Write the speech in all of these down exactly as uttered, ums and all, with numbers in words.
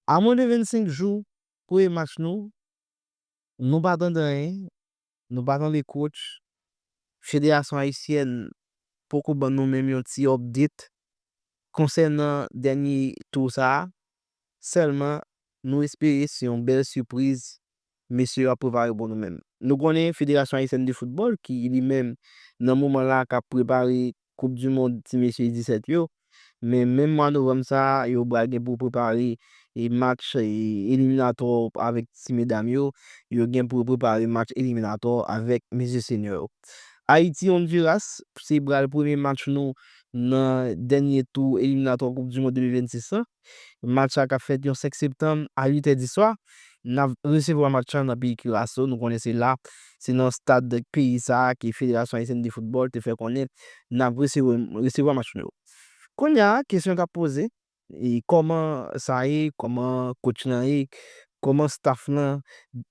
A mwens de vennsenk jou, premye match nou, nou pa tande anyen, nou pa tande coach. Federasyon ayisyèn poko ban nou menm yon ti update konsènan dènye tou sa a. Sèlman, nou espere se yon bèl sipriz mesye yo ap prepare pou nou menm. Nou konnen Federasyon Ayisyèn de Foutbòl, ki li menm, nan moman la, k ap prepare Koup di Mond ti mesye disèt yo, men menm mwa novanm sa a, yo pral gen pou prepare e match e eliminatwa avèk ti medam yo, yo gen pou yo prepare match eliminatwa avèk mesye senior yo. Ayiti Honduras, se pral premye match nou nan dènye tou eliminatwa Koup di Mond de mil vennsis lan. Match la k ap fèt yon senk septanm a uit è di swa. N ap resevwa match la nan peyi Kiraso. Nou konnen se la, se nan stad peyi sa a ke Federasyon Ayisyèn de Foutbòl te fè konnen n ap resevwa, resevwa match nou yo. Kounye a, kesyon k ap poze, e kòman sa ye, kòman coach lan ye, kòman staff lan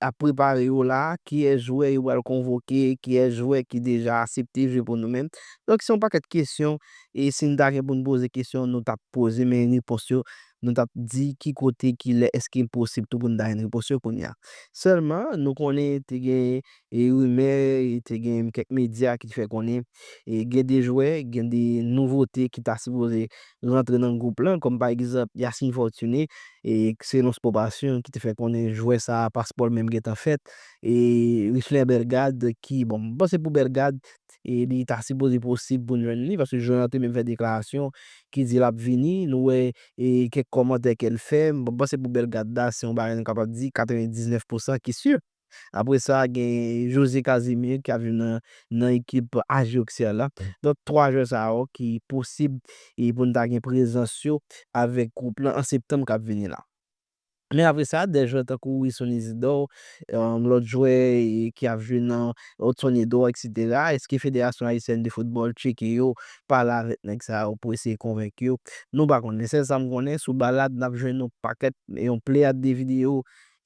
ap prepare yo la, kiyès jwè yo pral konvoke, kiyès jwè ki deja aksepte jwe pou nou menm. Donk, se yon pakèt kesyon, e si n ta gen pou n poze kesyon, nou t ap poze, men repons yo, nou t ap di ki kote, ki lè, èske l posib tou pou n ta jwenn repons yo kounye a. Sèlman, nou konnen te gen e rimè, e te gen kèk medya ki te fè konnen e gen de jwè, gen de nouvote ki ta sipoze rantre nan gwoup lan, kòm pa egzanp Yasmine Fortuné, e selon Sport Passion ki te fè konnen jwè sa a, paspò l menm gentan fèt, e Richler Bellegarde ki, bon, m panse pou Bellegarde, e li ta sipoze posib pou n jwenn li, paske jwè an te menm fè deklarasyon ki di l ap vini, nou wè e kèk kòmantè ke l fè, m panse pou Bellegarde la, se yon bagay nou kapab di katrevendiznèf pousan ki si. Apre sa, gen José Casimir ki ap jwe nan, nan ekip Ajaccio la. Donk, twa jwè sa yo ki posib e pou n ta gen prezans yo avèk gwoup lan an septanm k ap vini la. Men apre sa, de jwè tankou Wilson Isidore, um, lòt jwè e ki ap jwe nan Hudson Edouard, etsetera. Èske Federasyon Ayisyèn de Foutbòl tcheke yo, pale avèk nèg sa yo pou eseye konvenk yo? Nou pa konnen. Sèl sa m konnen, sou Balad, n ap jwenn yon pakèt, yon pleyad de videyo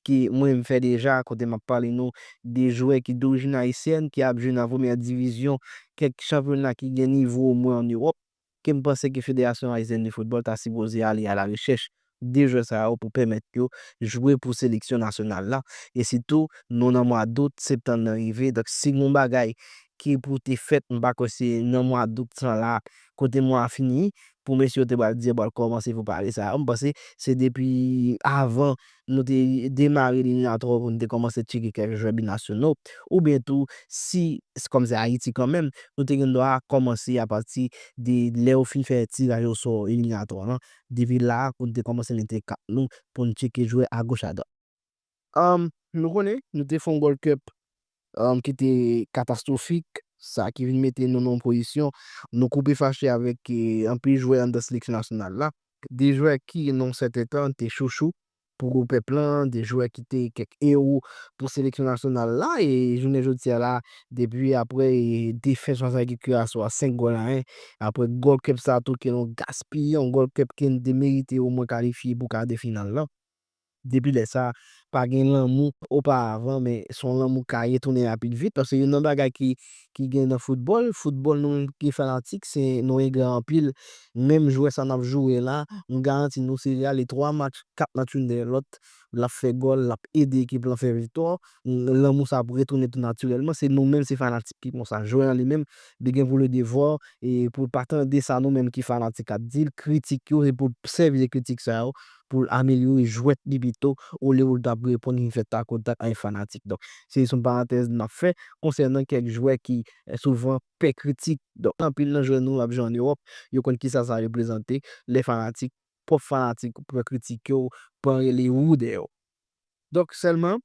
ke mwen m fè deja, kote m ap pale nou de jwè ki dorijin ayisyèn, ki ap jwe nan premyè divizyon, kèk chanpyona ki gen nivo omwen an Ewòp, ke m panse ke Federasyon Ayisyèn de Foutbòl ta sipoze ale a la rechèch de jwè sa yo pou pèmèt yo jwe pou seleksyon nasyonal la. E sitou, nou nan mwa dout, septanm nan rive. Donk, si gon bagay ki pou te fèt, m pa kwè se nan mwa dout sa la, kote mwa a fini, pou mesye yo te pral di yo pral kòmanse pou pale sa yo. M panse se depi avan nou te demare eliminatwa pou nou te kòmanse tcheke kèk jwè binasyonal, oubyen tou, si, kòm se Ayiti kanmenm, nou te gen dwa kòmanse apati de lè yo fin fè tiraj osò eliminatwa lan. Depi la, pou nou te kòmanse mete kat nou, pou nou tcheke jwè agoch adwat. Um, nou konnen, nou te fè yon Gold Cup, um, ki te katastwofik, sa ki vin mete nou nan yon pozisyon, nou koupe fache avèk, eh, anpil jwè anndan seleksyon nasyonal la. De jwè ki, nan yon sèten tan, te chouchou pou pèp lan, de jwè ki te kèk ewo pou seleksyon nasyonal la, e jounen jodi a la, depi apre, eh, defèt fas a ekip Kiraso a senk gòl a en, apre Gold Cup sa tou ki yon gaspiye, yon Gold Cup ki te merite omwen kalifye pou kadè final lan. Depi lè sa, pa gen lanmou oparavan, men se yon lanmou k ap retounen rapid vit, paske youn nan bagay ki, ki gen nan foutbòl, foutbòl nou menm ki fanatik, se nou engra anpil. Menm jwè sa n ap joure la, m garanti nou se ale twa match, kat match youn dèyè lòt, l ap fè gòl, l ap ede ekip lan fè viktwa, lanmou sa ap retounen tou natirèlman, se nou menm, se fanatik ki konsa. Jwè an li menm, li gen pou l devwa, e pou l pa tande sa nou menm ki fanatik ap di l, kritik yo, e pou l sèvi de kritik sa yo, pou l amelyore jwèt li pito, olye pou l t ap reponn vin fè takotak ak fanatik. Donk, se yon parantèz m ap fè konsènan kèk jwè ki, eh, souvan pè kritik. Donk, anpil nan jwè nou ap jwe an Ewòp, yo konn kisa sa reprezante, lè fanatik, pwòp fanatik pran kritik yo, pran rele wou dèyè yo. Donk, sèlman,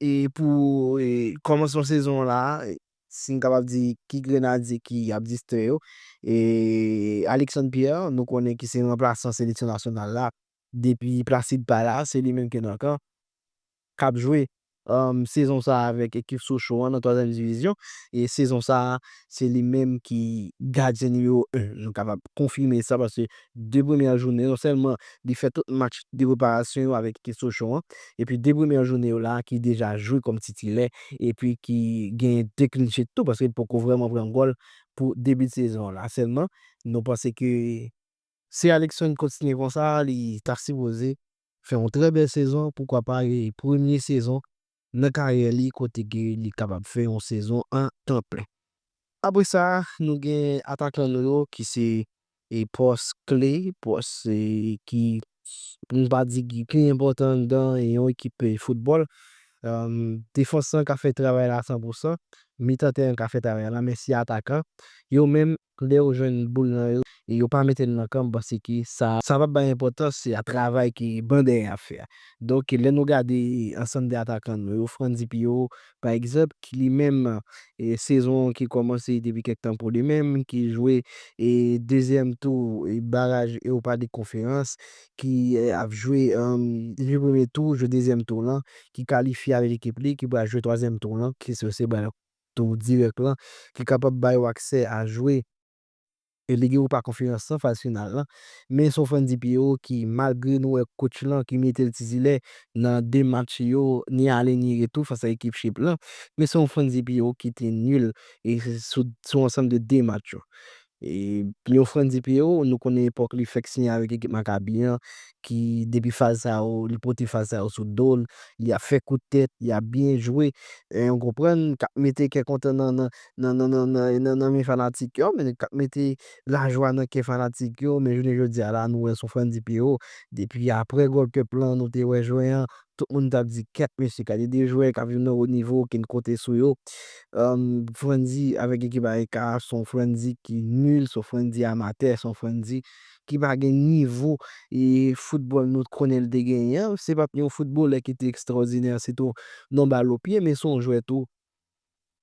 e pou, e, kòmansman sezon la, e, si n kapab di ki grenadye ki ap distrè yo, e, Alexandre Pierre, nou konnen ki se ranplasan seleksyon nasyonal la, depi Placide pa la, se li menm ki nan kan, k ap jwe, um, sezon sa a avèk ekip Sochaux an nan twazyèm divizyon, e sezon sa a, se li menm ki gadyen nimewo en. Nou kapab konfime sa, paske de premyè jounen, non sèlman li fè tout match de preparasyon yo avèk ekip Sochaux an, epi de premyè jounen yo la ki deja jwe kòm titilè, epi ki gen de clean sheet tou, paske li poko vrèman pran gòl pou debi sezon an la. Sèlman, nou panse ke si Alexandre kontinye konsa, li ta sipoze fè yon trè bèl sezon, poukwa pa e premye sezon nan karyè li kote ke li kapab fè yon sezon an tan plen. Apre sa, nou gen atakan nou yo ki se e pòs kle, pòs e ki, pou m pa di ki pi enpòtan anndan e yon ekip e foutbòl. Defans lan ka fè travay la san pou san, mitan tèren ka fè travay la, men se atakan yo menm, lè yo jwenn boul nan yo, e yo pa mete l nan kan, m panse ke sa, sa p ap bay enpòtans a travay ke ban dèyè a ap fè a. Donk, lè nou gade ansanm de atakan nou yo, Frandy Pierrot, pa egzanp, ki li menm, e sezon ki kòmanse depi kèk tan pou li menm, ki jwe e dezyèm tou e baraj Europa League Konferans, ki e, ap jwe, um, jwe premye tou, jwe dezyèm tou lan, ki kalifye avèk ekip li, ki pral jwe twazyèm tou lan, ki se, se pral tou dirèk lan, ki kapab ba yo aksè a jwe e Lig Europa Konferans lan, faz final lan. Men se yon Frandy Pierrot ki, malgre nou wè coach lan ki mete l titulè nan de match yo, ni ale ni retou fas a ekip Chip lan, men se yon Frandy Pierrot ki te nil e sou, sou ansanm de de match yo. E yon Frandy Pierrot, nou konnen epòk li fèk siyen avèk ekip Maccabi an, ki depi faz sa yo, li pote faz sa yo sou do l, li ap fè kout tèt, li ap byen jwe. E w konprann, k ap mete kè kontan nan, nan, nan men fanatik yo, men k ap mete lajwa nan kè fanatik yo, men jounen jodi a la, nou wè sou Frandy Pierrot, depi aprè Gold Cup lan, nou te wè jwè an, tout moun t ap di, kèt mesye, gade de jwè k ap jwe nan wo nivo, okenn kote sou yo. Um, Frandy avèk ekip A E K a, se yon Frandy ki nil, se yon Frandy amatè, se yon Frandy ki pa gen nivo e foutbòl nou konnen l te genyen an. Se pa t yon foutbolè ki te ekstraòdinè, se tou non bal o pye, men se yon jwè tou.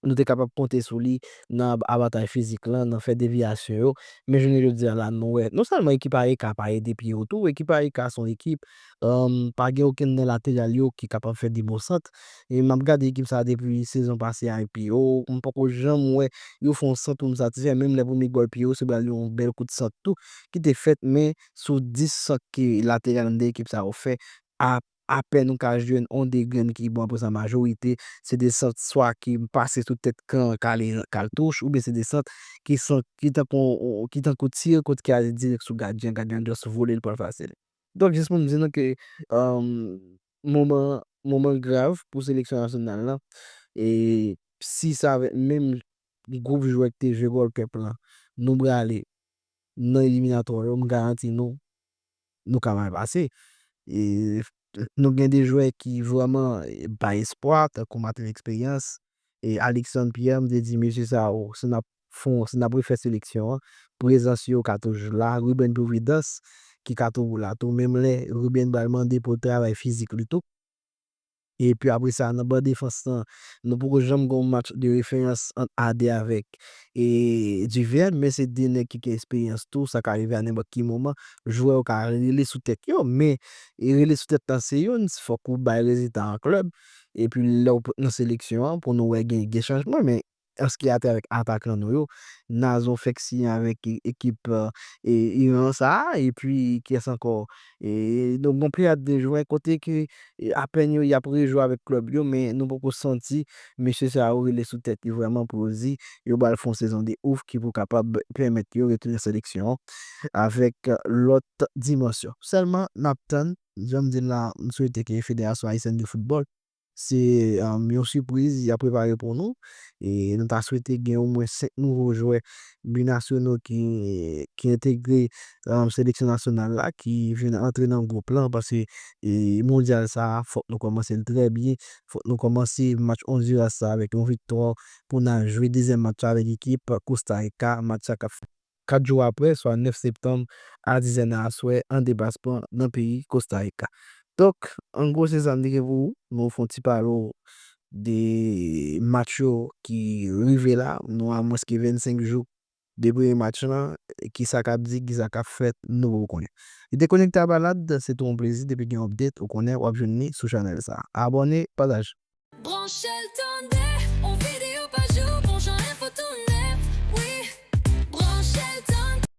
Nou te kapab konte sou li nan abatay fizik lan, nan fè devyasyon yo. Men jounen jodi a la, nou wè, non sèlman ekip A E K pa ede Pierrot tou, ekip A E K se yon ekip, um, pa gen okenn nan lateral yo ki kapab fè de bon sant. E m ap gade ekip sa a depi sezon pase a, Pierrot, m poko janm wè yo fè yon sant pou m satisfè, menm lè premye gòl Pierrot, se pral yon bèl kout sant tou ki te fèt, men sou dis sant ke lateral nan de ekip sa yo fè, a, apèn ou ka jwenn yon de grenn ki bon, apre sa majorite, se de sant swa ki pase sou tèt kan, k ale, k al touch, oubyen se de sant ki, ki tankou, ki tankou tire kot ki ale dirèk sou gadyen, gadyen an just vole l pran l fasil. Donk, jis pou m di nou ke, um, moman, moman grav pou seleksyon nasyonal lan, e si sa avèk menm gwoup jwè ki te jwe Gold Cup lan, nou prale nan eliminatwa yo, m garanti nou, nou ka mal pase. E nou gen de jwè ki vrèman, e, bay espwa, tankou Martin Experience, e Alexandre Pierre, m te di, mesye sa yo, si n ap fè, si n ap refè seleksyon an, prezans yo ka toujou la. Ruben Providence, ki ka toujou la tou, menm lè Ruben pral mande pou l travay fizik li tou. Epi apre sa, nan ban defans lan, nou poko janm gen yon match de referans ant Ade avèk, e, Duverne, men se de nèg ki gen esperyans tou, sa ka rive a nenpòt ki moman. Jwè yo ka rele sou tèt yo, men, e, rele sou tèt lan se youn, fòk ou bay rezilta an klèb. Epi lè w nan seleksyon an, pou nou wè gen, gen chanjman, men an se ki atè avèk atakan nou yo, Nazon fèk siyen avèk e, ekip, e, Iran sa a, epi kiyès ankò? E, donk, gon pleyad de jwè kote ke, e, apèn yo, y ap rejwe avèk klèb yo, men nou poko santi mesye sa yo rele sou tèt yo vrèman pou yo di yo pral fè yon sezon de ouf ki pou kapab pèmèt yo retounen seleksyon an avèk lòt dimansyon. Sèlman, n ap tann, jan m di l la, m swete ke Federasyon Ayisyèn de Foutbòl se, um, yon sipriz y ap prepare pou nou. E nou ta swete gen omwen senk nouvo jwè binasyonal ki, ki entegre, um, seleksyon nasyonal la, ki vin antre nan gwoup lan, paske, e, mondyal sa a, fòk nou kòmanse l trè byen. Fòk nou kòmanse match Ondiras sa avèk yon viktwa pou n al jwe dezyèm match la avèk ekip Costa Rica. Match sa k ap fèt kat jou apre, swa nèf septanm, a dizè nan aswè, an deplasman nan peyi Costa Rica. Donk, an gwo, se sa m te gen pou ou. Nou fè yon ti pale w de match yo ki rive la. Nou a mwens ke vennsenk jou de premye match lan. Kisa k ap di, kisa k ap fèt, nou poko konnen. Li te konekte a Balad, se tou yon plezi. Depi gen update, ou konnen, w ap jwenn li sou chanèl sa. Abòne, pataje. Branche l tande.